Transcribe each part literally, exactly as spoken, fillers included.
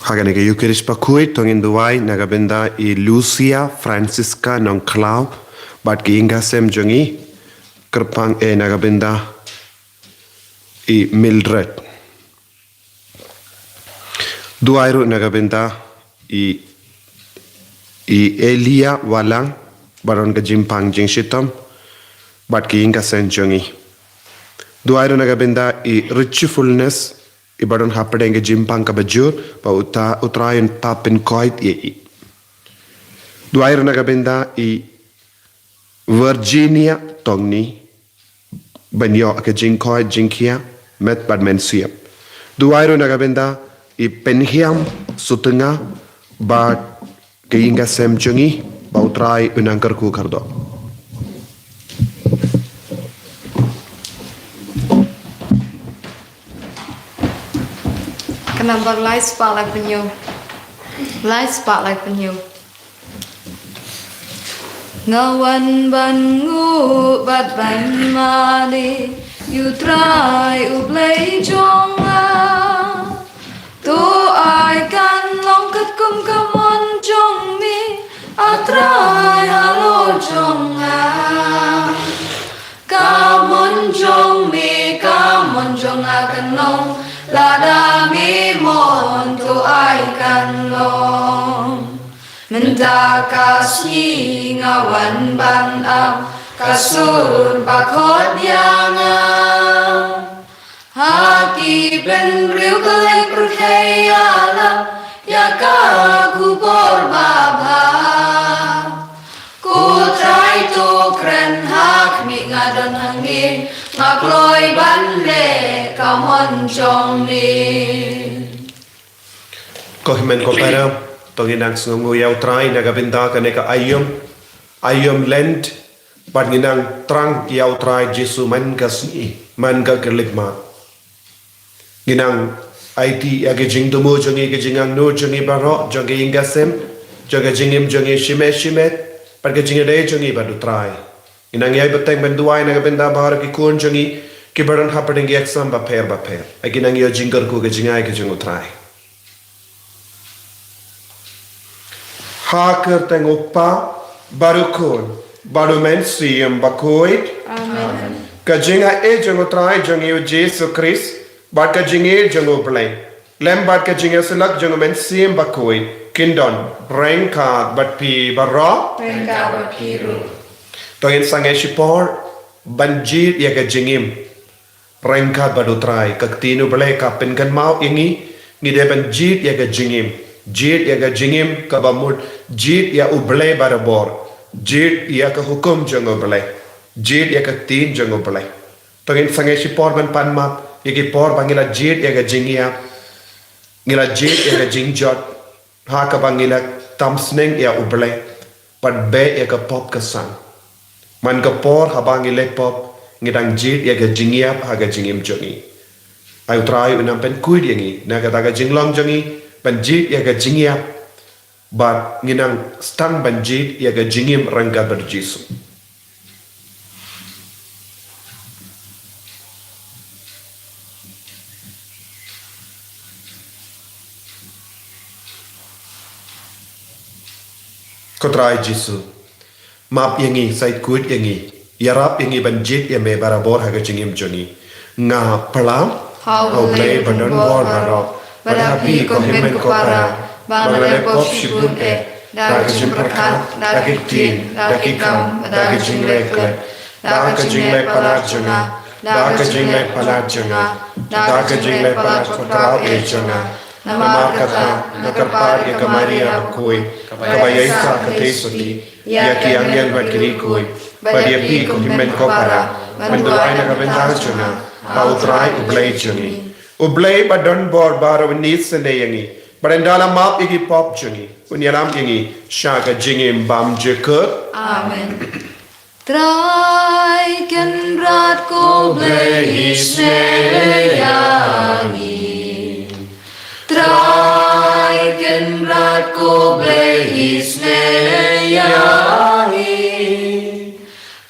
Ha kane ka Eucharist bakhuid to ngin duwai na ka bynta i Lucia Francisca Nongkhlaw bad ki ïing ki sem jong i, kyrpang eh na ka bynta i Mildred. Duwai ruh na ka bynta i, i Elia Walang baroh ka jingpang jingshitom bad ki ïing ki sem jong i. Duwai ruh na ka bynta i Richfulness i baroh hapdeng ka jingpang kaba jur ba uta U Trai un pynkoit ïa i. Duwai ruh na ka bynta i Virginia Tongni ban ïoh ka jingkoit jingkhiah met bad mynsiem. Duwai ruh na ka bynta i Penhiam Sutenga bad ki ïing ki sem jong i ba U Trai un nang kyrkhu kyrdoh. Ka nambar lai spah laiphew. Lai spah laiphew. Nga wan ban nguh bad ban mane ïa U Trai U Blei jong nga. To ai kan long katkum ka mon jong me, A Trai halor jong nga. Ka mon jong me, ka mon jong nga kan long, lada me mon to ai kan long. Mynta ka sngi nga wan ban ap ka sur ba khot ïa nga. Ha ki bynriew ka leit pyrthei ïalap ïa ka khubor babha. Ko Trai to kren ha khmih, nga don hangne, nga kloi ban leh ka mon jong me. Ko hynmen ko para, to ngin nang sngewnguh ïa U Trai na ka bynta kane ka aïom, aïom Lent, bad ngin nang thrang ïa U Trai Jisu man ka sngi, man ka khyllipmat. Ngin nang aiti ïa ka jingthmu jong ngi, ka jingangnud jong ngi baroh, jong ka ïing ka sem, jong ka jingim jong ngi shimet shimet, bad ka jingïadei jong ngi bad U Trai. Ngin nang ïai bteng ban duwai na ka bynta baroh ki khun jong ngi kiba don hapdeng ki exam bapher bapher. Ngin nang ïoh jingkyrkhu ka jingai ka jong U Trai. Ha ka kyrteng U Kpa, bad U Khun, bad U Mynsiem Bakhuid. Amen. Ka jingaiei jong U Trai jong ngi U Jisu Khrist, bad ka jingïeit jong U Blei, lem bad ka jingïasyllok jong U Mynsiem Bakhuid, kin don ryngkat bad phi baroh. Ryngkat bad phi ruh. To ngin sangeh shipor ban jied ïa ka jingim ryngkat bad U Trai. Ka ktien U Blei ka pynkynmaw ïa ngi, ngi dei ban jied ïa ka jingim, jied ïa ka jingim kaba mut jied ïa U Blei barabor, jied ïa ka hukum jong U Blei, jied ïa ka ktien jong U Blei. To ngin sangeh shipor ban pan map ïa ki por ba ngi la jied ïa ka jingïap, ngi la jied ïa ka jingjot, ha kaba ngi la tam sneng ïa U Blei bad beh ïa ka pop ka sang. Man ka por haba ngi leh pop, ngi dang jied ïa ka jingïap ha ka jingim jong ngi. Ai U Trai un nang pynkhuid ïa ngi na kata ka jinglong jong ngi ban jied ïa ka jingïap, bad ngin nang sdang ban jied ïa ka jingim ryngkat bad Jisu. Ko Trai Jisu, map ïa ngi, sait khuid ïa ngi, ïarap ïa ngi ban jied ïa me barabor ha ka jingim jong ngi. Nga pyrshah ha U Blei ba don bor baroh, bad ha phi ko hynmen ko para, ba nga la leh pop shibun eh, da ka jingpyrkhat, da ka ktien, da ki kam, da ka jingleh klet, da ka jingleh palat jong nga, da ka jingleh palat jong nga, da ka jingleh palat ko Trai eh jong nga. Namar kata nga kyrpad ïa ka Maria bakhuid, kaba ïaisah ka theisotti ïa ki angel bad ki riewkhuid, bad ïa phi ko hynmen ko para, ban duwai na ka bynta jong nga ha U Trai U Blei jong ngi. U Blei ba don bor baroh un isynei ïa ngi, bad un da la map ïa ki pop jong ngi, un ïalam ïa ngi sha ka jingim bymjukut. Amen. Trai Kynrad ko Blei isynei ïa ngi. Trai Kynrad ko Blei isynei ïa ngi.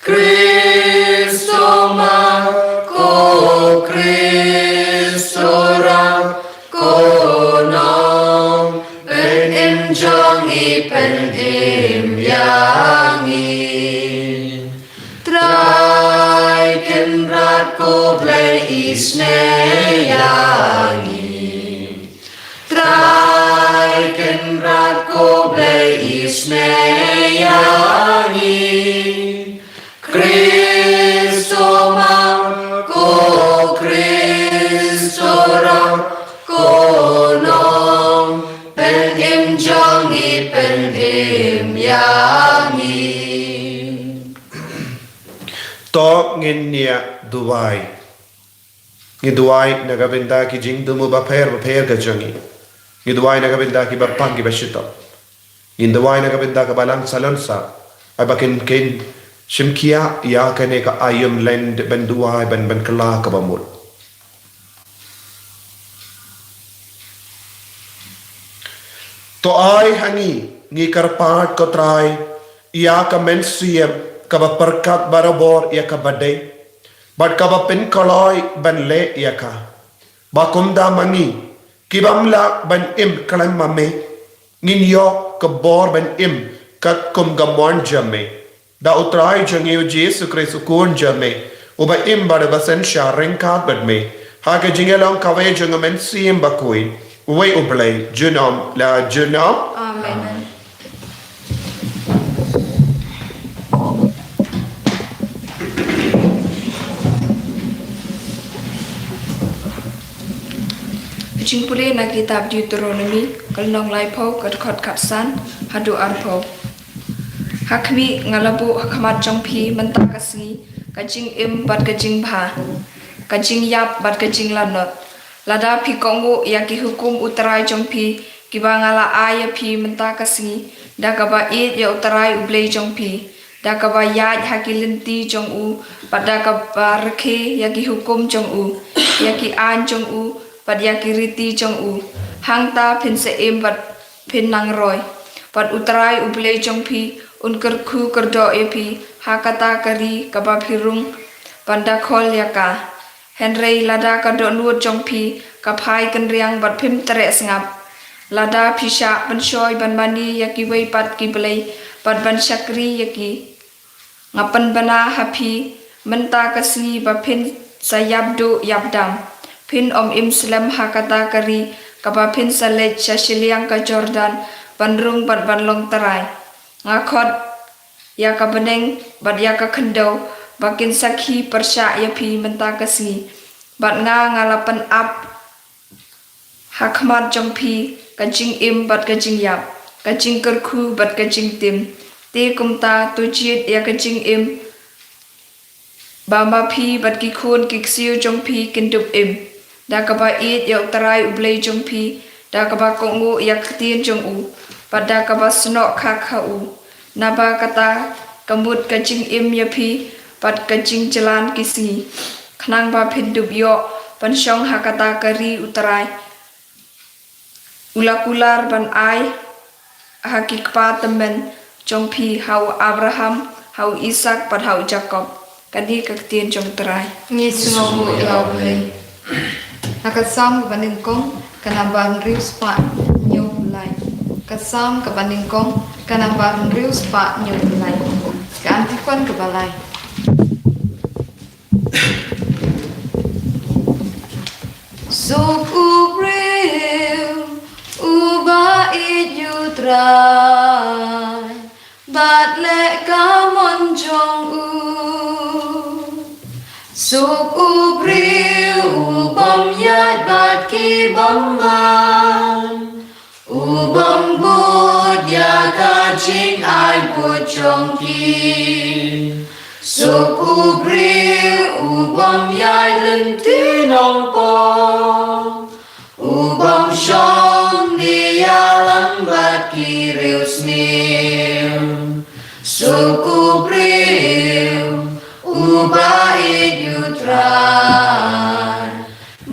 Khristo map, ko Khristo rat, ko nong isynei ïa ngi. Trai Kynrad ko Blei isynei ïa ngi. Khrist u ma, ko Khrist u rah, ko nongpynim jong ngi pynim ïa ngi. To ngin ïa duwai. Ngi duwai na ka bynta ki jingthmu bapher bapher ka jong ngi. Ngi duwai na ka bynta ki bapang ki bashitom. Ngi duwai na ka bynta ka balang salon sa. Ai ba kin kin shim khia ïa kane ka aïom lent ban duwai ban ban kylla ka bamut. To ai ha ngi, ngi kyrpad ko Trai, ïa ka mynsiem, kaba pyrkhat barabor ïa kaba dei, bad kaba pynkloi ban leh ïa ka. Ba kumta ma ngi, ki bym lah ban im khlem ma me, ngin ïoh ka bor ban im katkum ka mon jong me. Da u Trai jong ngi u Jisu Khrist u Khun jong me, uba im bad uba synshar ryngkat bad me, ha ka jingïalong kawei jong u Mynsiem Bakhuid, uwei u Blei, junom la junom. Amen. Jingpule na kitab Deuteronomi, ka lynnong laiphew, ka dkhot khatsan haduh arphew. Ha khmih, nga la buh ha khmat jong phi mynta ka sngi ka jingim bad ka jingbha, ka jingïap bad ka jinglanot. Lada phi kohnguh ïa ki hukum u Trai jong phi, kiba nga la ai ïa phi mynta ka sngi, da kaba ïeit ïa u Trai u Blei jong phi, da kaba ïaid ha ki lynti jong u, bad da kaba rakhe ïa ki hukum jong u, ïa ki aiñ jong u, bad ïa ki riti jong u, hangta phin sa im bad phin nang roi. Bad u Trai u Blei jong phi un kyrkhu kyrdoh ïa phi ha kata ka ri kaba phi rung ban da khol ïa ka. Hynrei lada ka dohnud jong phi ka phai kynriang bad phim treh sngap, lada phi shah pynshoi ban mane ïa kiwei pat ki blei bad ban shakri ïa ki, nga pynbna ha phi mynta ka sngi ba phin sa ïap duh ïap dam. Phin ym im slem ha kata ka ri kaba phin sa leit sha shiliang ka Jordan ban rung bad ban long trai. Nga khot ïa ka bneng bad ïa ka khyndew ba kin sakhi pyrshah ïa phi mynta ka sngi. Bad nga, nga la pynap ha khmat jong phi ka jingim bad ka jingïap, ka jingkyrkhu bad ka jingtim. Te kumta to jied ïa ka jingim, ba ma phi bad ki khun ki ksiew jong phi kin dup im, da kaba ïeit ïa u Trai u Blei jong phi, da kaba kohnguh ïa ka ktien jong u, bad da kaba snoh khak ha u. Naba kata ka mut ka jingim ïa phi bad ka jingjlan ki sngi, khnang ba phin dup ïoh ban shong ha kata ka ri u Trai u la kular ban ai ha ki kpa tymmen jong phi, ha u Abraham, ha u Isaak bad ha u Jakob. Kane ka ktien jong u Trai. Ngi sngewbha ïa u Blei. Na ka Salm kaba nyngkong, ka namba hynriew spah hynñiew lai. Ka Salm kaba nyngkong, ka namba hynriew spah hynñiew lai. Ka antiphon kaba lai. Suk u briew uba ïeit ïa u Trai, bad leh ka mon jong u. Suk u briew u bym ïaid bad ki bymman, u bym bud ïa ka jingaibud jong ki. Suk u briew u bym ïaid lynti nongpop, u bym shong ïalang bad ki riewsniew. Suk u briew uba ïeit ïa u Trai,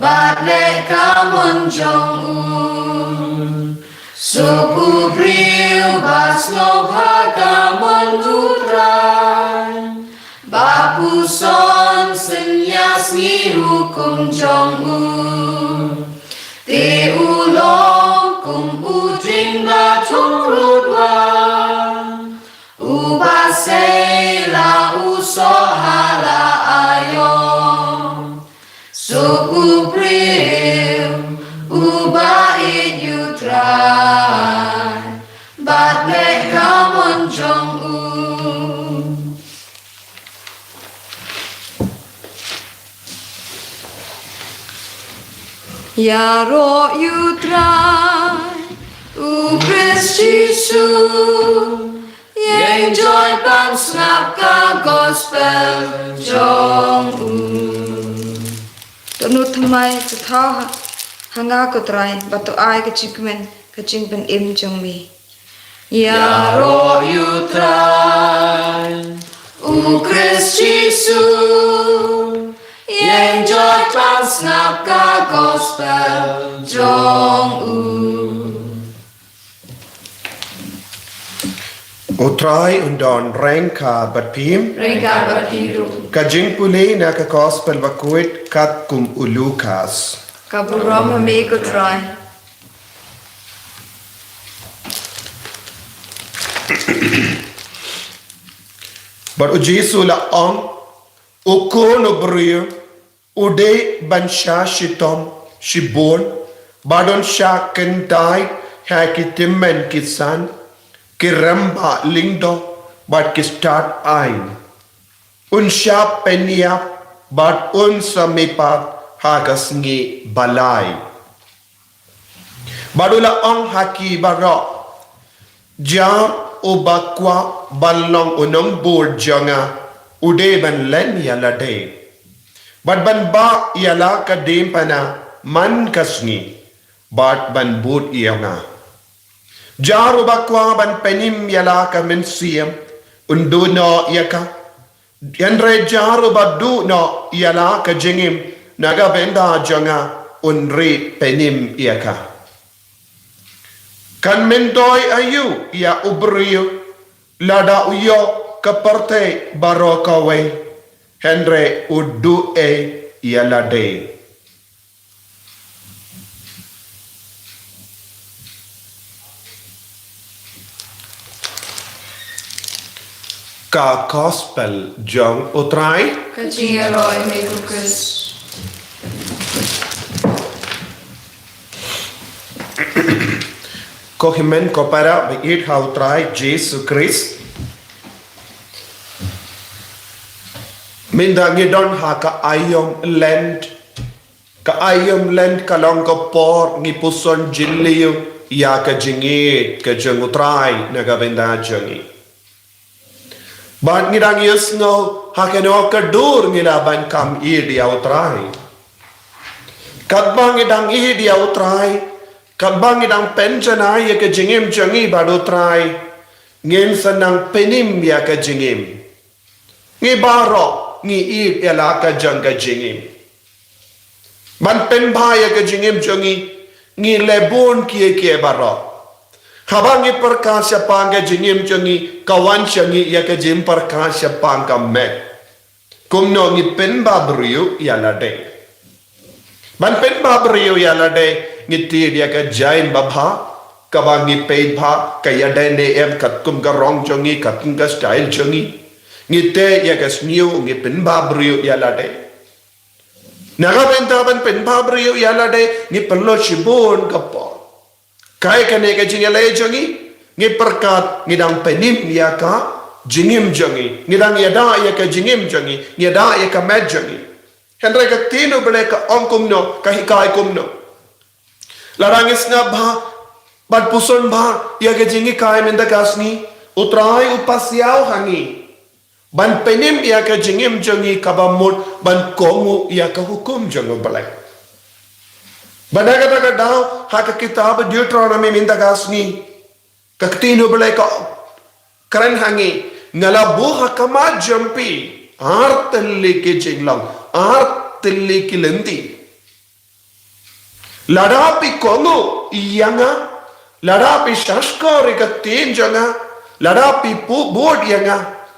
bad leh ka mon jong u. Suk u briew ba sngewbha ka mon u Trai, ba puson synñia sngi hukum jong u. Te u long kum u dieng ba thung rud wah, uba sei la u soh ha la aïom. Suk Ïaroh ïa U Trai, U Khrist Jisu, ïeng jot ban sngap ka gospel jong u. To nud thymmai, to thaw ha, ha nga ko Trai, bad to ai ka jingkmen, ka jingpynim jong me. Ïaroh ïa U Trai, U Khrist Jisu, ïeng jot ban sngap ka gospel jong u. U Trai un don ryngkat bad phi. Ryngkat bad phi ruh. Ka jingpule na ka gospel bakhuid katkum u Lukas. Ka burom ha me ko Trai. Bad u Jisu u la ong, U Khun u briew u dei ban shah shitom shibun, bad un shah kyntait ha ki tymmen ki san, ki rangbah lyngdoh bad ki stad aiñ. Un shah pynïap bad un sa mihpat ha ka sngi ba lai. Bad u la ong ha ki baroh, Jar uba kwah ban long u nongbud jong nga, u dei ban len ïa lade, bad ban bah ïa la ka diengphna man ka sngi, bad ban bud ïa nga. Jar uba kwah ban pynim ïa la ka mynsiem, un duh noh ïa ka. Hynrei jar uba duh noh ïa la ka jingim na ka bynta jong nga, un ri pynim ïa ka. Kan myntoi aïu ïa u briew lada u ïoh ka pyrthei baroh kawei, hynrei u duh ei ïa lade? Ka Gospel jong U Trai. Ka jingïaroh ïa me ko Khrist. Ko hynmen ko para ba ïeit ha U Trai Jisu Khrist. Mynta ngi don ha ka aïom Lent. Ka aïom Lent ka long ka por ngi puson jylliew ïa ka jingïeit ka jong U Trai na ka bynta jong ngi. Bad ngi dang ïohsngew ha kano ka dur ngi lah ban kam ïeit ïa U Trai. Katba ngi dang ïeit ïa U Trai, katba ngi dang pynjanai ïa ka jingim jong ngi bad U Trai, ngin sa nang pynim ïa ka jingim. Ngi baroh ngi ïeit ïa la ka jong ka jingim. Ban pynbha ïa ka jingim jong ngi, ngi leh bun kiei kiei baroh. Haba ngi pyrkhat shaphang ka jingim jong ngi, ka wan sha ngi ïa ka jingpyrkhat shaphang ka met. Kumno ngi pynbha briew ïa lade? Ban pynbha briew ïa lade, ngi tied ïa ka jaiñ babha, kaba ngi peit bha, ka ïadei ne em katkum ka rong jong ngi, katkum ka style jong ngi. Ngi teh ïa ka sniew, ngi pynbha briew ïa lade. Na ka bynta ban pynbha briew ïa lade, ngi pynlut shibun ka por. Kaei kane ka jingïaleh jong ngi, ngi pyrkhat ngi dang pynim ïa ka jingim jong ngi, ngi dang ïada ïa ka jingim jong ngi, ngi ïada ïa ka met jong ngi. Hynrei ka ktien U Blei ka ong kumno, ka hikai kumno? Lada ngi sngap bha, bad puson bha ïa ka jinghikai mynta ka sngi, U Trai u pasiaw ha ngi ban pynim ïa ka jingim jong ngi kaba mut ban kohnguh ïa ka hukum jong U Blei. Bad na kata ka daw, ha ka kitab Deuteronomy mynta ka sngi, ka ktien U Blei ka kren ha ngi, nga la buh ha khmat jong phi ar tylli ki jinglong, ar tylli ki lynti. Lada phi kohnguh ïa nga, lada phi shahshkor ïa ka ktien jong nga, lada phi pu-, bud ïa nga,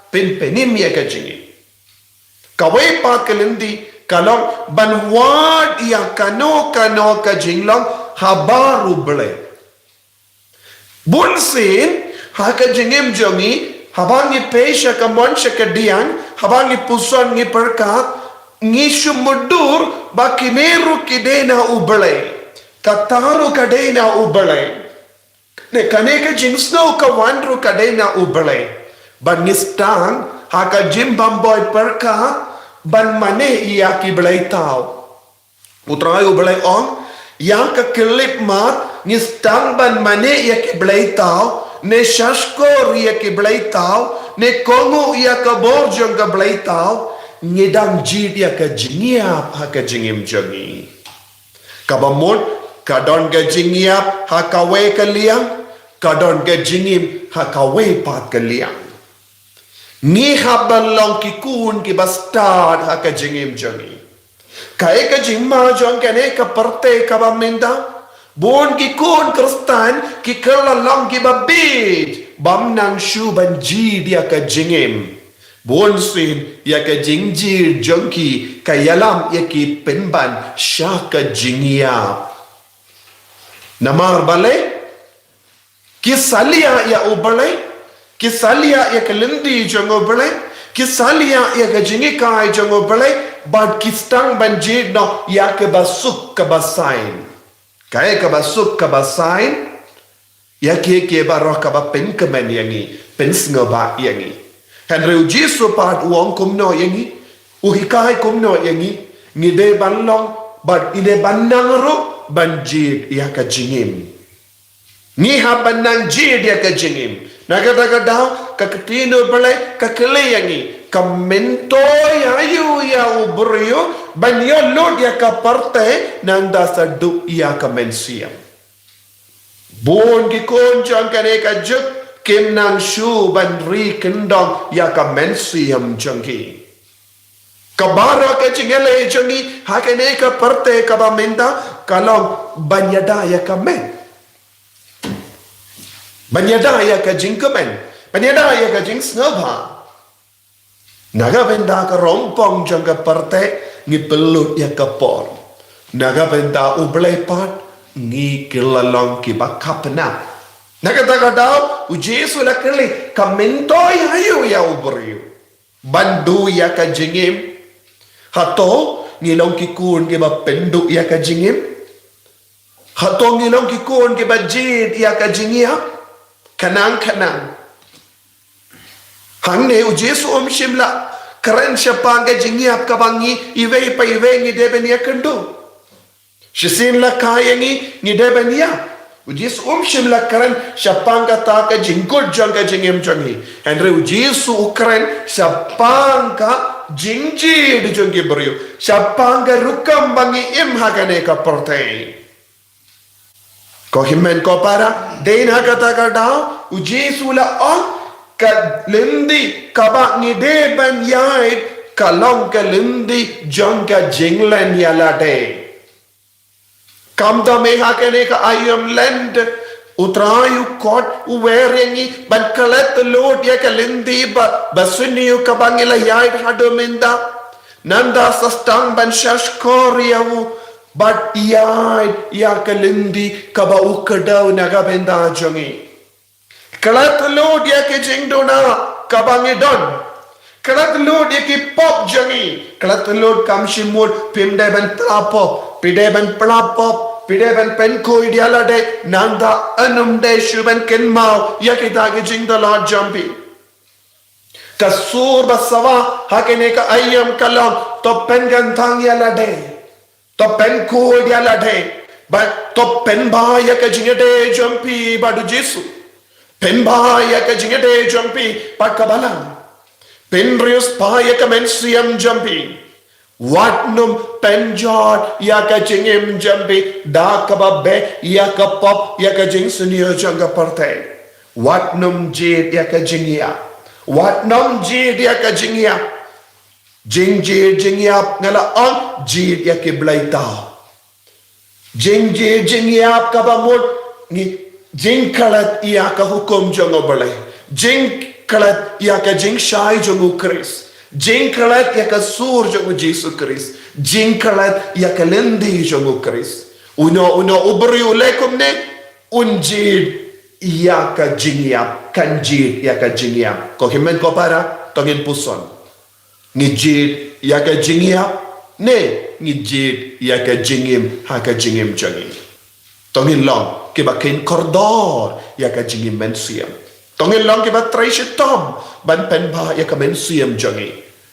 phin pynim ïa ka jingim. Kawei pat ka lynti ka long ban wad ïa kano kano ka jinglong habar U Blei. Bunsien, ha ka jingim jong ngi, haba ngi peit sha ka mon sha ka diang, haba ngi puson ngi pyrkhat, ngi shu mutdur ba kine ruh ki dei na U Blei. Kata ruh ka dei na U Blei. Ne kane ka jingsngew ka wan ruh ka dei na U Blei. Ban ngi sdang, ha ka jingbym boi pyrkhat, ban mane ïa ki blei thaw. U Trai U Blei ong, Ïa ka khyllipmat, ngi sdang ban mane ïa ki bleitaw, ne shahshkor ïa ki bleitaw, ne kohnguh ïa ka bor jong ka bleitaw, ngi dang jied ïa ka jingïap ha ka jingim jong ngi. Kaba mut, ka don ka jingïap ha kawei ka liang, ka don ka jingim ha kawei pat ka liang. Ngi hap ban long ki khun kiba stad ha ka jingim jong ngi. Kaei ka jingma jong kane ka pyrthei kaba mynta? Bun ki khun Khristan ki kylla long kiba bieit, bym nang shuh ban jied ïa ka jingim. Bunsien ïa ka jingjied jong ki ka ïalam ïa ki pynban sha ka jingïap. Namar balei? Ki salia ïa U Blei, ki salia ïa ka lynti jong U Blei, ki salia ïa ka jinghikai jong U Blei, bad ki sdang ban jied noh ïa kaba suk kaba saiñ. Kaei kaba suk kaba saiñ? Ïa kiei kiei baroh kaba pynkmen ïa ngi, pynsngewbha ïa ngi. Hynrei U Jisu pat u ong kumno ïa ngi, u hikai kumno ïa ngi, ngi dei ban long, bad ngi dei ban nang ruh ban jied ïa ka jingim. Ngi hap ban nang jied ïa ka jingim. Na kata ka daw, ka ktien U Blei ka kylli ïa ngi, ka myntoi aïu ïa u briew ban ïoh lut ïa ka pyrthei, nangta sa duh ïa ka mynsiem. Bun ki khun jong kane ka juk kim nang shuh ban ri kyndong ïa ka mynsiem jong ki. Ka baroh ka jingïaleh jong ngi ha kane ka pyrthei kaba mynta ka long ban ïada ïa ka met, ban ïada ïa ka jingkmen, ban ïada ïa ka jingsngewbha. Na ka bynta ka rongpong jong ka pyrthei ngi pynlut ïa ka por. Na ka bynta U Blei pat ngi kylla long kiba khapnap. Na kata ka daw U Jisu la kylli, ka myntoi aïu ïa u briew ban duh ïa ka jingim? Hato ngi long ki khun kiba pynduh ïa ka jingim? Hato ngi long ki khun kiba jied ïa ka jingïap? Khnang khnang. Hangne U Jisu um shym la kren shaphang ka jingïap kaba ngi iwei pa iwei ngi dei ban ïakynduh. Shisien la kha ïa ngi, ngi dei ban ïap. U Jisu um shym la kren shaphang kata ka jingkut jong ka jingim jong ngi. Hynrei U Jisu u kren shaphang ka jingjied jong ki briew, shaphang ka rukom ba ngi im ha kane ka pyrthei. Ko hynmen ko para, dei na kata ka daw U Jisu la ong, ka lynti kaba ngi dei ban ïaid ka long ka lynti jong ka jinglen ïalade. Kumta mynta ha kane ka aïom Lent, U Trai u khot u wer ïa ngi ban klet lut ïa ka lynti ba, ba sniew kaba ngi la ïaid haduh mynta. Nangta sa sdang ban shahshkor ïa u bad ïaid ïa ka lynti kaba u kdew na ka bynta jong ngi. Klet lut ïa ki jingduna kaba ngi don. Klet lut ïa ki pop jong ngi. Klet lut kam shym mut phim dei ban pla pop, phi dei ban pla pop, phi dei ban pynkhuid ïalade, nangta yn ym dei shuh ban kynmaw ïa kita ki jingduna jong phi. Ka sur ba sawa ha kane ka aïom ka long, to pynkyntang ïalade. To pynkhuid ïalade. Bad to pynbha ïa ka jingïadei jong phi bad U Jisu. Pynbha ïa ka jingïadei jong phi bad ka Balang. Pynriewspah ïa ka mynsiem jong phi. Wat nym pynjot ïa ka jingim jong phi da kaba beh ïa ka pop, ïa ka jingsniew jong ka pyrthei. Wat nym jied ïa ka jingïap. Wat nym jied ïa ka jingïap. Jingjied jingïap nga la ong, jied ïa ki bleitaw. Jingjied jingïap kaba mut ngi jingklet ïa ka hukum jong U Blei. Jingklet ïa ka jingshai jong U Khrist. Jingklet ïa ka sur jong U Jisu Khrist. Jingklet ïa ka lynti jong U Khrist. Uno uno u briew u leh kumne, un jied ïa ka jingïap, kan jied ïa ka jingïap. Ko hynmen ko para, to ngin puson. Ngi jied ïa ka jingïap, ne ngi jied ïa ka jingim ha ka jingim jong ngi? To ngin long kiba kheiñ kordor ïa ka jingim mynsiem. To ngin long kiba trei shitom ban pynbha ïa ka mynsiem jong ngi.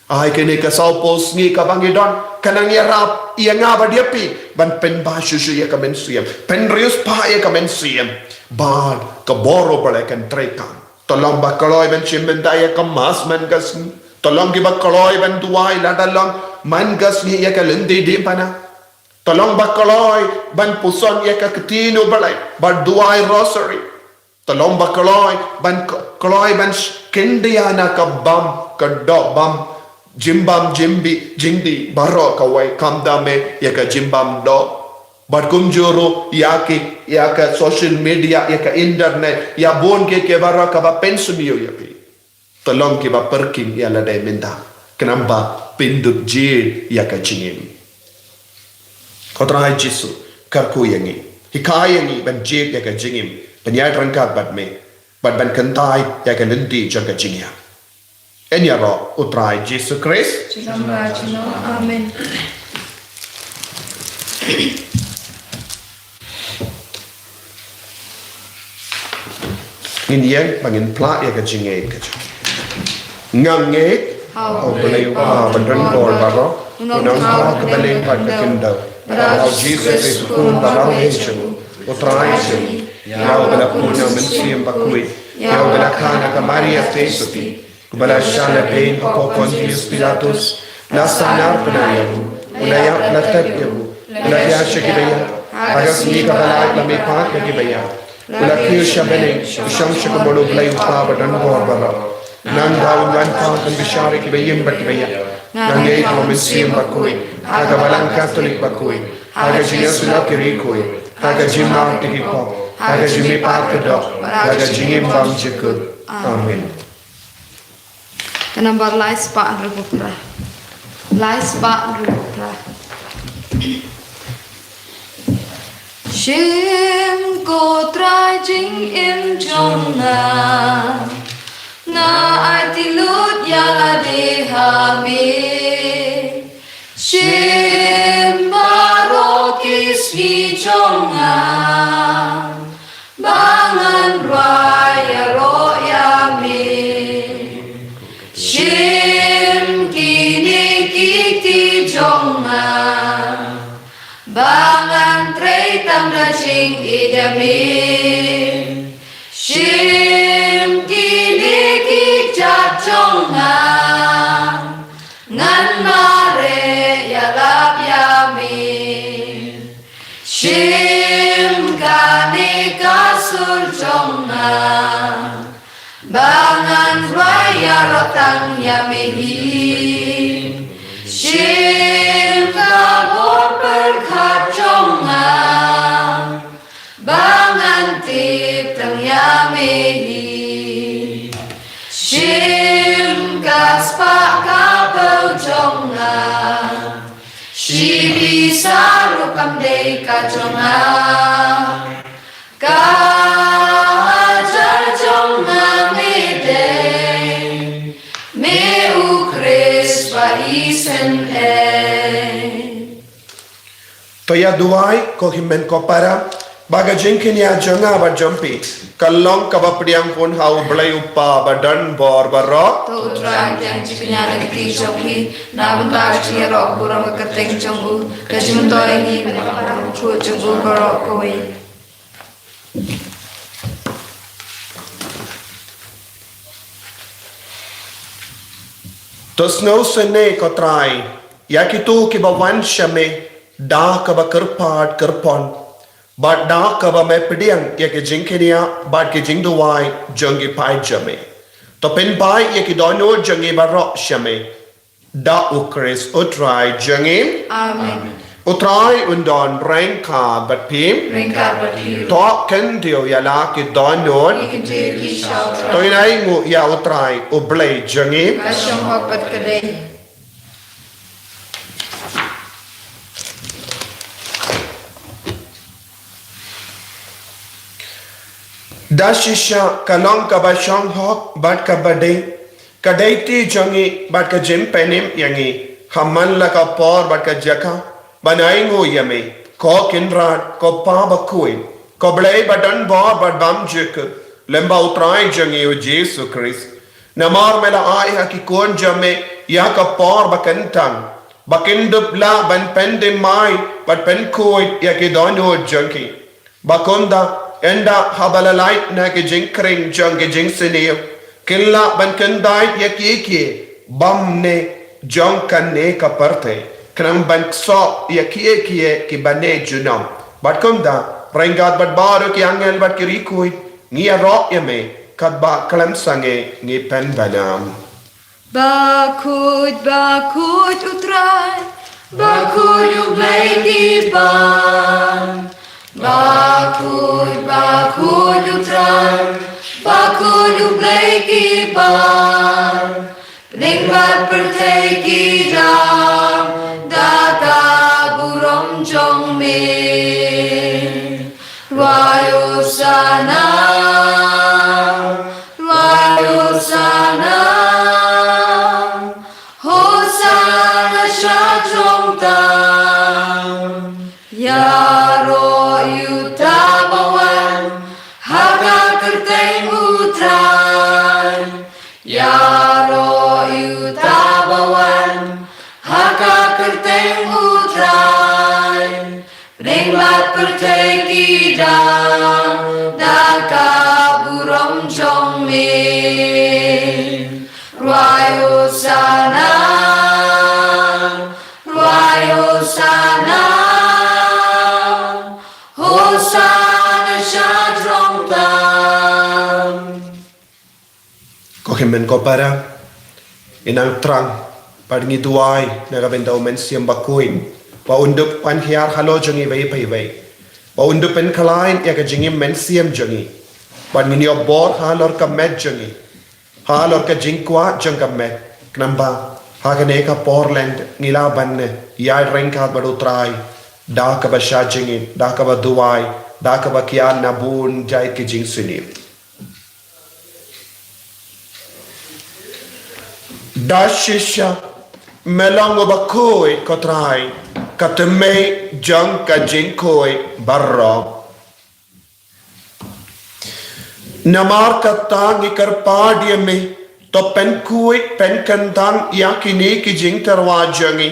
Ai kine ka saw phew sngi kaba ngi don, ka nang ïarap ïa nga bad ïa phi ban pynbha shuh shuh ïa ka mynsiem, pynriewspah ïa ka mynsiem. Bad ka bor U Blei kan treikam. To long ba kloi ban shim bynta ïa ka Mass man ka sngi. To long kiba kloi ban duwai lada long man ka sngi ïa ka lynti diengphna. To long ba kloi ban puson ïa ka Ktien U Blei bad duwai Rosary. To long ba kloi ban, kloi ban sh-, khyndiat na ka bam, ka doh bam, jingbam jingdih, jingdih baroh kawei, khamtam eh ïa ka jingbam doh. Bad kumjuh ruh ïa ki, ïa ka social media, ïa ka internet, ïa bun kiei kiei baroh kaba pynsniew ïa phi. To long kiba pyrkhing ïa lade mynta, khnang ba phin dup jied ïa ka jingim. Ko Trai Jisu, kyrkhu ïa ngi, hikai ïa ngi ban jied ïa ka jingim, ban ïaid ryngkat bad me, bad ban kyntait ïa ka lynti jong ka jingïap. Yn ïaroh U Trai Jisu Khrist. Jingmut jingmut. Amen. Ngin ïeng ba ngin phla ïa ka jingngeit ka jong ngi. Nga ngeit ha U Blei U Kpa ba don bor baroh, u nongthaw kaba lyngkot ka khyndew, bad ha U Jisu Khrist u Khun ba la heh jong u, U Trai jong ngi, ïa uba la pun na U Mynsiem Bakhuid, ïa uba la kha na ka Maria Theisotti, uba la shah na beiñ ha u Pontius Pilatus, la sahnarphna ïa u, u la ïap, la tep ïa u, u la thiah sha ki ba ïap, ha ka sngi kaba lai u la mihpat na ki ba ïap, u la kiew sha bneng, u shong sha ka mon U Blei U Kpa ba don bor baroh. Nangta un wan pat ban bishar ïa ki ba im bad ki ba ïap. Nga ngeit ha U Mynsiem Bakhuid, ha ka Balang Katholik bakhuid, ha ka jingïasyllok ki riewkhuid, ha ka jingmap ïa ki pop, ha ka jingmihpat ka doh, ha ka jingim bymjukut. Amen. Ka number lai spah hynriewphew phra. Lai spah hynriewphew phra. Shim ko Trai jingim jong nga, nga aiti lut ïa lade ha me. Shim baroh ki sngi jong nga, ba ngan rwai ïaroh ïa me. Shim kine ki kti jong nga, ba ngan trei tang da jingïeit ïa me. Shim kine ki kjat jong nga, ngan mareh ïalap ïa me. Shim kane ka sur jong nga, ba ngan rwai ïaroh tang ïa me hi. Shim ka bor pyrkhat jong nga, ba ngan tip tang ïa me hi. Shim ka spah ka phew jong nga, shi pisa ruh kam dei ka jong nga. Ka hajar jong nga me dei, me U Khrist ba isynei. To ïa duwai ko hynmen ko para, ba ka jingkñia jong nga bad jong phi kan long kaba pdiang bun ha U Blei U Kpa ba don bor baroh. To U Trai un pdiang jingkñia na ka kti jong phi, na bynta ka jingïaroh burom ka kyrteng jong u, ka jingmyntoi ïa ngi bad ïa ka para bakhuid jong u baroh kawei. To sngewsynei ko Trai ïa kito kiba wan sha me da kaba kyrpad kyrpon, bad da kaba me pdiang ïa ki jingkñia bad ki jingduwai jong ki paid jong me. To pynpaw ïa ki dohnud jong ngi baroh sha me, da U Khrist U Trai jong ngi. Amen. U Trai un don ryngkat bad phi. Ryngkat bad phi. To kyntiew ïa la ki dohnud. Ki kyntiew ki sha U Trai. To ngin ainguh ïa U Trai U Blei jong ngi. Ka shong hok bad ka dei. Da shisha ka long kaba shong hok bad kaba dei, ka dei kti jong ngi bad ka jingpynim ïa ngi ha man la ka por bad ka jaka ban ainguh ïa me, ko Kynrad, ko Pa bakhuid, ko Blei ba don bor bad bymjukut, lem bad U Trai jong ngi U Jisu Khrist. Namar me la ai ha ki khun jong me ïa ka por ba kyntang, ba kin dup lah ban pyndem mai bad pynkhuid ïa ki dohnud jong ki. Ba kumta, ynda haba la lait na ki jingkhring jong ki jingsniew, kin lah ban kyntait ïa kiei kiei bymne jong kane ka pyrthei, khnang ban ksoh ïa kiei kiei kiba ne junom. Bad kumta, ryngkat bad baroh ki angel bad ki riewkhuid, ngi ïaroh ïa me, katba khlem sangeh ngi pynbna. Bakhuid, bakhuid U Trai, bakhuid U Blei ki ban. Bakhuid, bakhuid U Trai, bakhuid U Blei ki ban. Bneng bad pyrthei ki dang da ka burom jong me. Rwai Hosana, rwai Hosana, Hosana sha jrong tam. Ïaroh ïa uta ba wan ha ka kyrteng U Trai. Ïaroh ïa uta ba wan ha ka kyrteng U Trai. Bneng bad pyrthei ki dang da ka burom jong me. Rwai Hosana, rwai Hosana, Hosana sha jrong tam. Ko hynmen ko para, ngi nang thrang bad ngi duwai na ka bynta U Mynsiem Bakhuid, ba un dup ban hiar halor jong ngi iwei pa iwei, ba un dup pynkhlaiñ ïa ka jingim mynsiem jong ngi, bad ngin ïoh bor halor ka met jong ngi, halor ka jingkwah jong ka met. Khnang ba ha kane ka por Lent ngi lah ban ïaid ryngkat bad U Trai da kaba shah jingim, da kaba duwai, da kaba kiar na bun jait ki jingsniew. Da shisha me long uba khuid, ko Trai, ka tymmen jong ka jingkhuid baroh. Namar kata ngi kyrpad ïa me, to pynkhuid pynkyntang ïa kine ki jingtyrwa jong ngi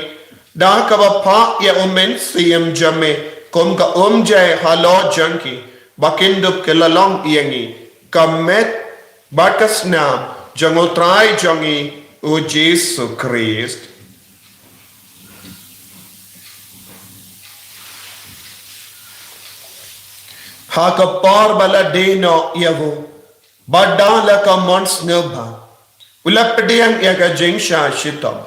da kaba phah ïa U Mynsiem jong me kum ka umjai halor jong ki, ba kin dup ki la long ïa ngi ka met bad ka snam jong U Trai jong ngi U Jisu Khrist. Ha ka por ba la die noh ïa u, bad da la ka mon sngewbha, u la pdiang ïa ka jingshah shitom,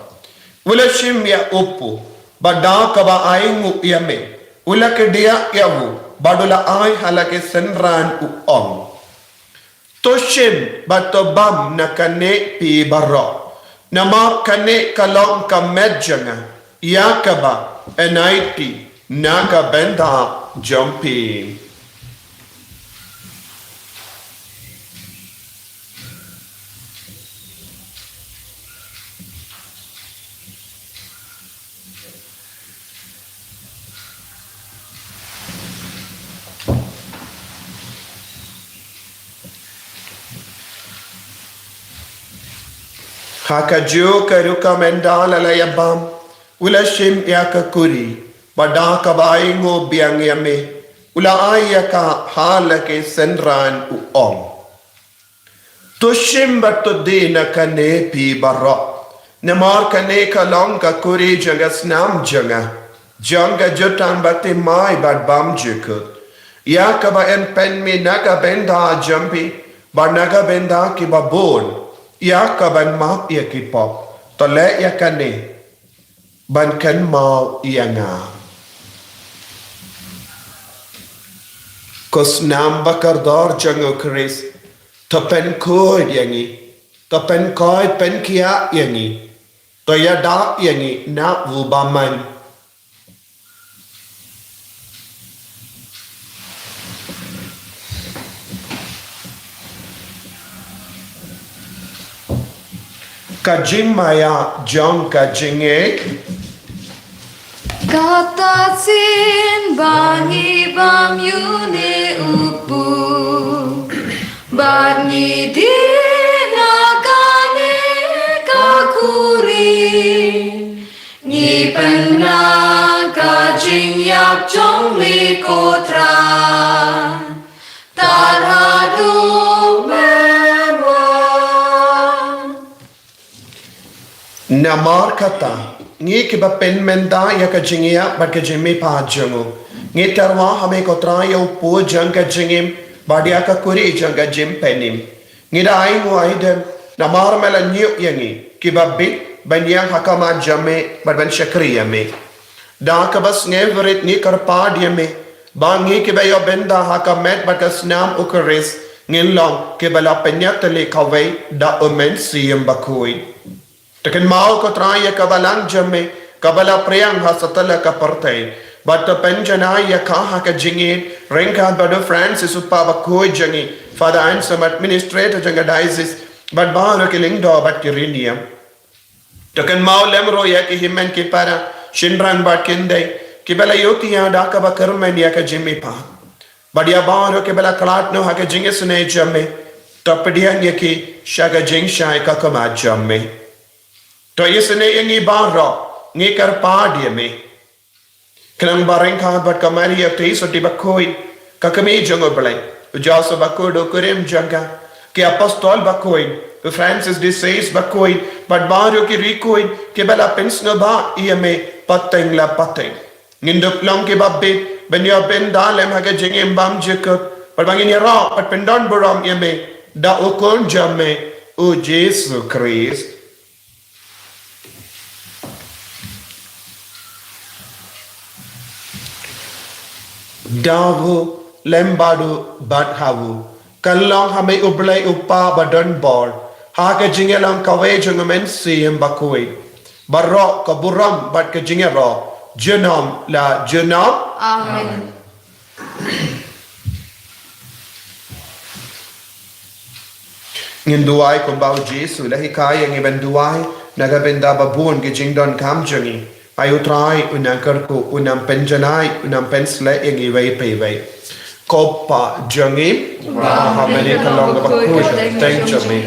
u la shim ïa u pud, bad da kaba ainguh ïa me, u la kdiah ïa u, bad u la ai ha la ki synran, u ong: To shim bad to bam na kane phi baroh, namar kane ka long ka met jong nga, ïa kaba yn ai phi na ka bynta jong phi. Ha kajuh ka rukom ynda la ïa bam, u la shim ïa ka kuri, bad da kaba ainguh biang ïa me, u la ai ïa ka ha la ki synran, u ong: To shim bad to die na kane phi baroh, namar kane ka long ka kuri jong ka snam jong nga, jong ka jutang bathymmai bad bymjukut, ïa kaba yn pynmih na ka bynta jong phi bad na ka bynta kiba bun, ïa kaban map ïa ki pop. To leh ïa kane ban kynmaw ïa nga. Ko snam bakordor jong U Khrist, to pynkhuid ïa ngi, to pynkhuid pynkhiah ïa ngi, to ïada ïa ngi na u bymman. Ka jingmaïa jong ka jingngeit. Kata sien ba ngi bam ïa une u pud, bad ngi die na kane ka kuri. Pynbna ka jingïap jong me ko Trai. Tad haduh me wan. Namar kata, ngi kiba pynmynta ïa ka jingïap bad ka jingmihpat jong u, ngi tyrwa ha me ko Trai ïa u pud jong ka jingim bad ïa ka kuri jong ka jingpynim. Ngi da ainguh aidem namar me la ñiew ïa ngi kiba bit ban ïeng ha khmat jong me bad ban shakri ïa me. Da kaba sngewrit ngi kyrpad ïa me ba ngi kiba ïoh bynta ha ka met bad ka snam u Khrist ngin long kiba la pynïatylli kawei da u Mynsiem Bakhuid. To kynmaw ko Trai ïa ka balang jong me kaba la pdiang ha satlak ka pyrthei bad to pynjanai ïa ka ha ka jingïeit ryngkat bad u Francis u Pop Bakhuid jong ngi, Father Anselm, Administrator jong ka Diocese, bad baroh ki lyngdoh bad ki riewniam. To kynmaw lem ruh ïa ki hynmen ki para, shynrang bad khyndiat kiba la ïohthiah da kaba kyrmen ïa ka jingmihpat, bad ïa baroh kiba la khlad noh ha ka jingisynei jong me, to pdiang ïa ki sha ka jingshai ka khmat jong me. To isynei ïa ngi baroh, ngi kyrpad ïa me. Khnang ba ryngkat bad ka Maria Theisotti Bakhuid, ka kmie jong u Blei, u Joseph Bakhuid u kurim jong ka, ki apostol bakhuid, u Francis de Sales Bakhuid bad baroh ki riewkhuid kiba la pynsngewbha ïa me pateng la pateng, ngin dup long kiba bit ban ïoh bynta lem ha ka jingim bymjukut bad ba ngin ïaroh bad pyndonburom ïa me da u Khun jong me, u Jisu Khrist. Da u lem bad u bad ha u, kan long ha me u Blei u Kpa badonbor, ha ka jingïalong kawei jong u Mynsiem Bakhuid, baroh ka burom bad ka jingïaroh junom la junom. Amen. Ngin duwai kumba u Jisu u la hikai ïa ngi ban duwai na ka bynta ba bun ki jingdonkam jong ngi. Ai u Trai un nang kyrkhu, un nang pynjanai, un nang pynsleh ïa ngi iwei pa iwei. Ko Kpa jong ngi, uba ha bneng, ka long kaba khuid ka kyrteng jong me.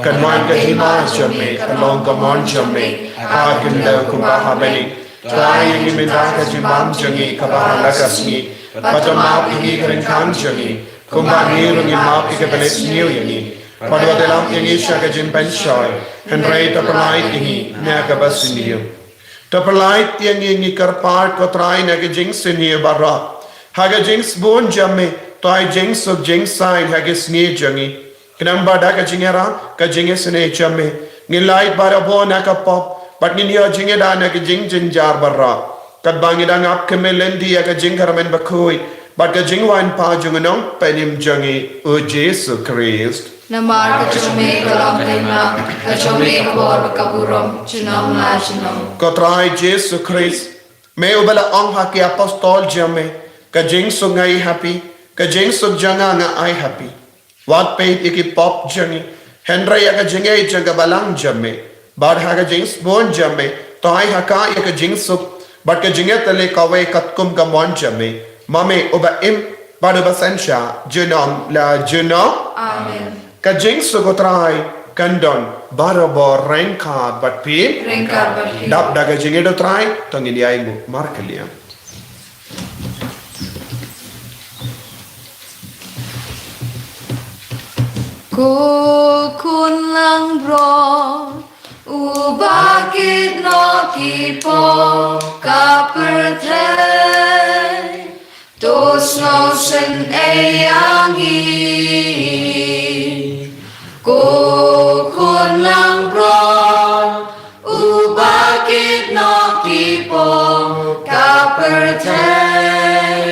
Kan wan ka hima jong me, kan long ka mon jong me ha khyndew kumba ha bneng. Trai ïa ngi mynta ka jingbam jong ngi kaba ha la ka sngi, bad to map ïa ngi ki ryngkang jong ngi, kumba ngi ruh ngi map ïa kiba leh sniew ïa ngi. Bad wat ïalam ïa ngi sha ka jingpynshoi, hynrei to pyllait ïa ngi na kaba sniew. To pyllait ïa ngi, ngi kyrpad ko Trai, na ka jingsniew baroh, ha ka jingsbun jong me to ai jingsuk jingsaiñ ha ka sngi jong ngi. Khnang ba da ka jingïarap ka jingisynei jong me, ngin lait barabor na ka pop bad ngin ïoh jingïada na ka jingjynjar baroh, katba ngi dang ap khmih lynti ïa ka jingkyrmen bakhuid bad ka jingwan pat jong u Nongpynim jong ngi, u Jisu Khrist. Namar ka jong me ka long ka hima, ka jong me ka bor bad ka burom junom la junom. Ko Trai Jisu Khrist, me uba la ong ha ki apostol jong me, ka jingsuk nga ai ha phi, ka jingsuk jong nga nga ai ha phi. Wat peit ïa ki pop jong ngi, hynrei ïa ka jingngeit jong ka balang jong me. Bad ha ka jingsbun jong me to ai ha ka ïa ka jingsuk bad ka jingïatylli kawei katkum ka mon jong me, ma me uba im bad uba synshar junom la junom. Amen. Ka jingsuk u Trai kan don barabor ryngkat bad phi. Ryngkat bad phi. Dap da ka jingïeit u Trai to ngin ïai nguh markylliang. Ko Khun langbrot uba kit noh ki pop ka pyrthei, to sngewsynei ïa ngi. Ko Khun langbrot uba kit noh ki pop ka pyrthei,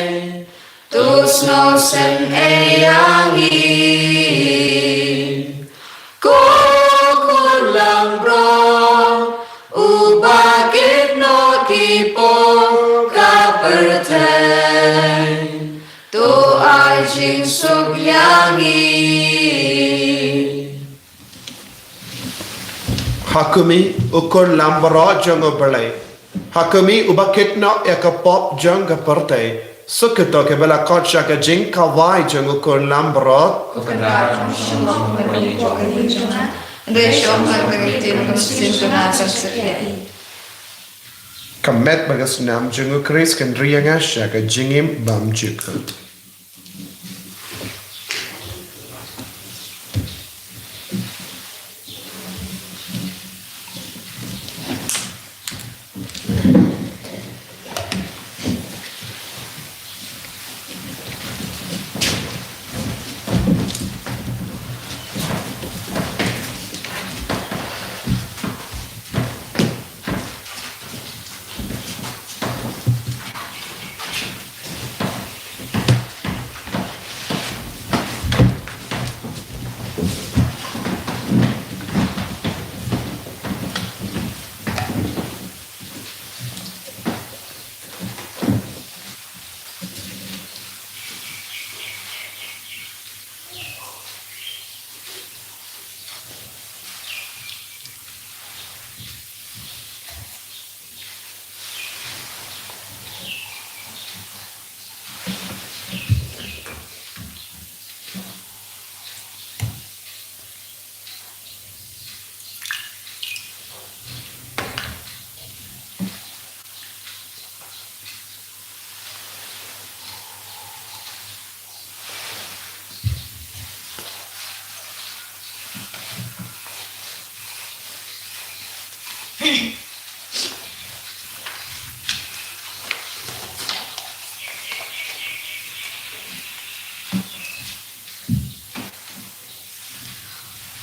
to sngewsynei ïa ngi. Ko Khun langbrot uba kit noh ki pop ka pyrthei, to ai jingsuk ïa ngi. Ha khmih, u Khun langbrot jong u Blei. Ha khmih, uba kit noh ïa ka pop jong ka pyrthei. Suk ïa kito kiba la khot sha ka jingkhawai jong u Khun langbrot. Ko Kynrad, ym shym long ba ïoh ïa ka jingim jong nga, hynrei shu ong tang ka ktien, ka ktien, ka ktien, ka ktien. Ka met bad ka snam jong U Khrist kan ri ïa nga sha ka jingim bymjukut.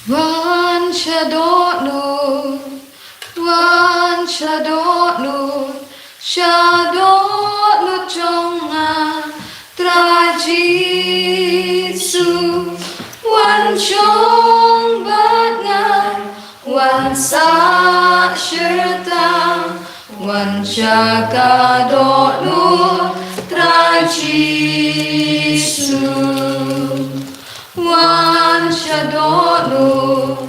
Wan sha dohnud, wan sha dohnud, sha dohnud jong nga, Trai Jisu. Wan shong bad nga, wan sah shirta, wan sha ka dohnud, Trai Jisu. Wan sha dohnud,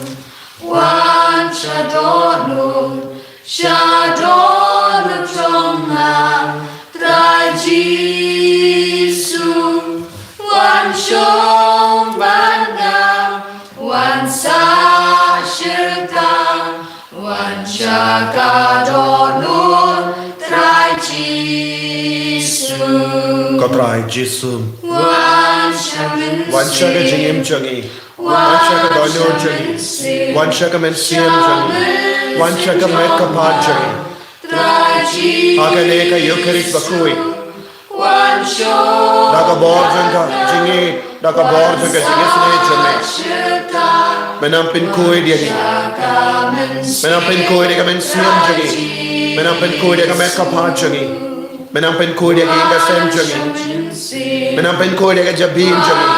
wan sha dohnud, sha dohnud jong nga, Trai Jisu. Wan shong bad nga, wan sah shirta, wan sha ka dohnud, Trai Jisu. Ko Trai Jisu. Wan sha, wan sha ka jingim jong ngi. Wan sha ka dohnud jong ngi. Wan sha ka mynsiem jong ngi. Wan sha ka met ka phad jong ngi. Ha kane ka Eucharist bakhuid. Da ka bor jong ka jingïeit, da ka bor jong ka jingisynei jong me. Me nang pynkhuid ïa ngi. Me nang pynkhuid ïa ka mynsiem jong ngi. Me nang pynkhuid ïa ka met ka phad jong ngi. Me nang pynkhuid ïa ka ïing ka sem jong ngi. Me nang pynkhuid ïa ka jabieng jong ngi.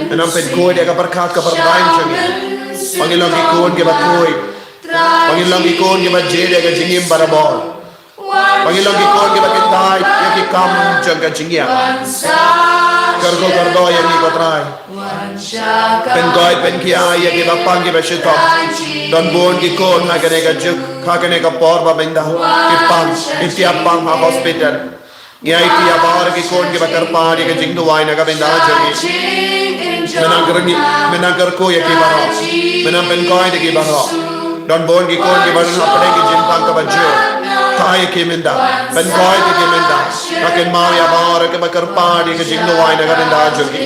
Me nang pynkhuid ïa ka pyrkhat ka pyrthei jong ngi. Ba ngin long ki khun kiba khuid. Ba ngin long ki khun kiba jied ïa ka jingim barabor. Ba ngin long ki khun kiba kyntiew ïa ki kam jong ka jingïap. Kyrkhu kyrdoh ïa ngi ko Trai. Pynkoit pynkhia ïa kiba pang kiba shitom. Don bun ki khun ha kane ka juk, ha kane ka por ba mynta ki pang, ki tiap pang ha hospital. Ngi aiti ïa baroh ki khun kiba kyrpad ïa ka jingduwai na ka bynta jong ngi. Me nang kyrkhu, me nang kyrkhu ïa ki baroh. Me nang pynkoit ïa ki baroh. Don bun ki khun kiba don hapdeng ki jingpang kaba jur. Thaw ïa ki mynta. Pynkoit ïa ki mynta. Ka kynmaw ïa baroh kiba kyrpad ïa ka jingduwai na ka bynta jong ngi.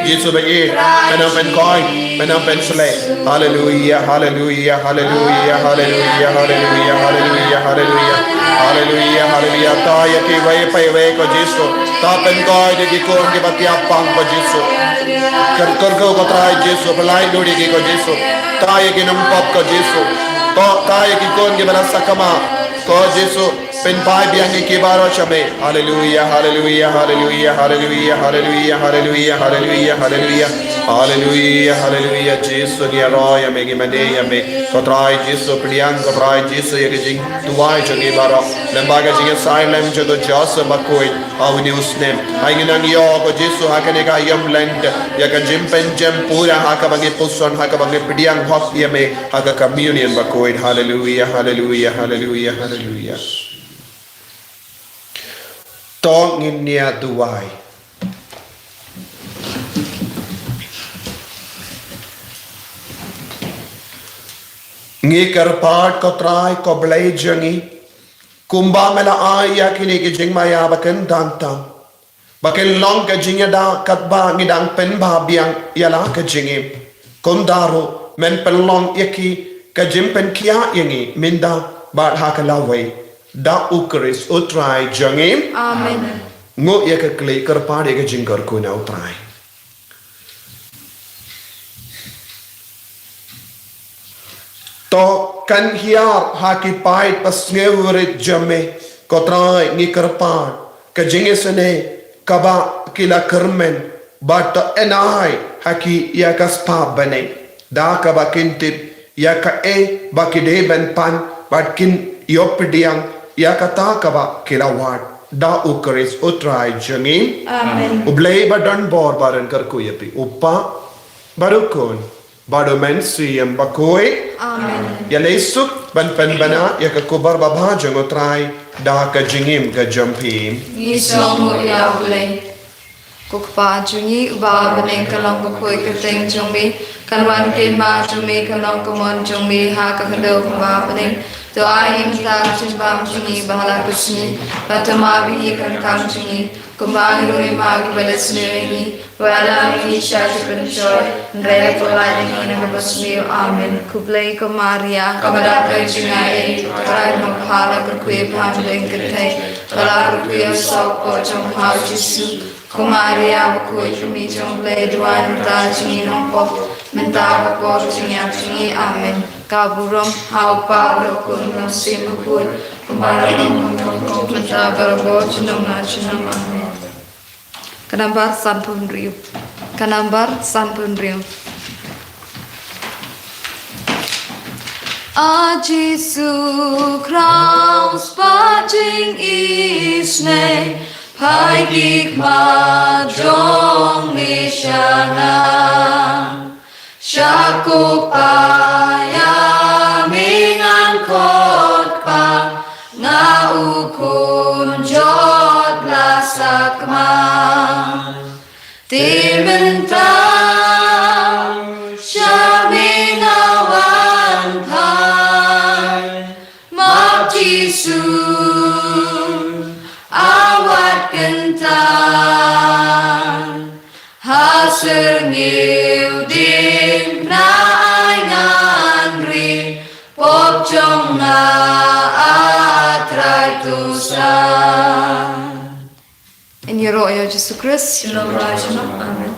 Jisu ba ïeit, me nang pynkoit, me nang pynshlei. Haleluia, haleluia, haleluia, haleluia, haleluia, haleluia, haleluia. Haleluia, haleluia. Thaw ïa kiwei pa iwei ko Jisu. Thaw pynkoit ïa ki khun kiba tiap pang ko Jisu. Kyrkhu ko Trai Jisu, pynlait lut ïa ki ko Jisu. Thaw ïa ki nongpop ko Jisu. Thaw, thaw ïa ki khun kiba la sakma ko Jisu. Pynphai biang ïa ki baroh sha me. Haleluia, haleluia, haleluia, haleluia, haleluia, haleluia, haleluia, haleluia. Haleluia, haleluia, Jisu ngi ïaroh ïa me, ngi mane ïa me. Ko Trai Jisu pdiang, ko Trai Jisu ïa ka jingduwai jong ngi baroh. Lyngba ka jingïasyrdoh lem jong u Joseph bakhuid. Ha une u snem. Ai ngi nang ïoh ko Jisu ha kane ka aïom Lent. Ïa ka jingpynjem pura ha kaba ngi puson, ha kaba ngi pdiang hok ïa me. Ha ka communion bakhuid. Haleluia, haleluia, haleluia, haleluia. To ngin ïa duwai. Ngi kyrpad ko Trai ko Blei jong ngi. Kumba me la ai ïa kine ki jingmaïa ba kin dang tam, ba kin long ka jingïada katba ngi dang pynbha biang ïa la ka jingim, kumta ruh men pynlong ïa ki ka jingpynkhiah ïa ngi mynta bad ha ka lawei, da U Khrist U Trai jong ngi. Amen. Nguh ïa ka khlieh, kyrpad ïa ka jingkyrkhu na U Trai. To kan hiar ha ki paid basngewrit jong me, ko Trai, ngi kyrpad, ka jingisynei kaba ki la kyrmen, bad to ai ha ki ïa ka spah bneng, da kaba kin tip ïa kaei ba ki dei ban pan, bad kin ïoh pdiang ïa kata kaba ki la wad, da U Khrist U Trai jong ngi. Amen. U Blei ba don bor ba un kyrkhu ïa phi, U Kpa, bad U Khun, bad U Mynsiem Bakhuid. Amen. Ïaleh suk ban pynbna ïa ka khubor babha jong U Trai da ka jingim ka jong phi. Ngi sngewnguh ïa U Blei. Ko Kpa jong ngi uba ha bneng, kan long bakhuid ka kyrteng jong me, kan wan ka hima jong me, kan long ka mon jong me ha ka khyndew kumba ha bneng. To ai ïa ngi mynta ka jingbam jong ngi ba ha la ka sngi, bad to map ïa ngi ki ryngkang jong ngi, kumba ngi ruh ngi map ïa kiba leh sniew ïa ngi. Wat ïalam ïa ngi sha ka jingpynshoi, hynrei to lait ïa ngi na kaba sniew. Amen. Khublei ko Maria, kaba dap ka jingaiei, U Trai u don bad pha, la kyrkhu ïa pha ha ki kynthei, bad la kyrkhu ïa u saw ka kpoh jong pha U Jisu. Ko Maria bakhuid, ka Kmie jong U Blei, duwai ïa ngi kita ki nongpop, mynta bad ha ka por jingïap jong ngi. Amen. Ka burom ha U Kpa, bad ha U Khun, bad ha U Mynsiem Bakhuid, kumba ha la ka mynta, bad ha ka por junom la junom. Amen. Ka nambar sanphew hynriew. Ka nambar sanphew hynriew. A Jisu Kraist ba jingisynei, phai ki khmat jong me sha nga. Sha ko Kpa ïa me ngan khot Kpa, nga u khun jot la sakmat. Te mynta sha me nga wan phai, map Jisu, a wat kyntait. Ha syrngiew dieng na ai ngan ri, pop jong nga, A Trai, to san. Yn ïaroh ïa U Jisu Khrist. Junom la junom. Amen.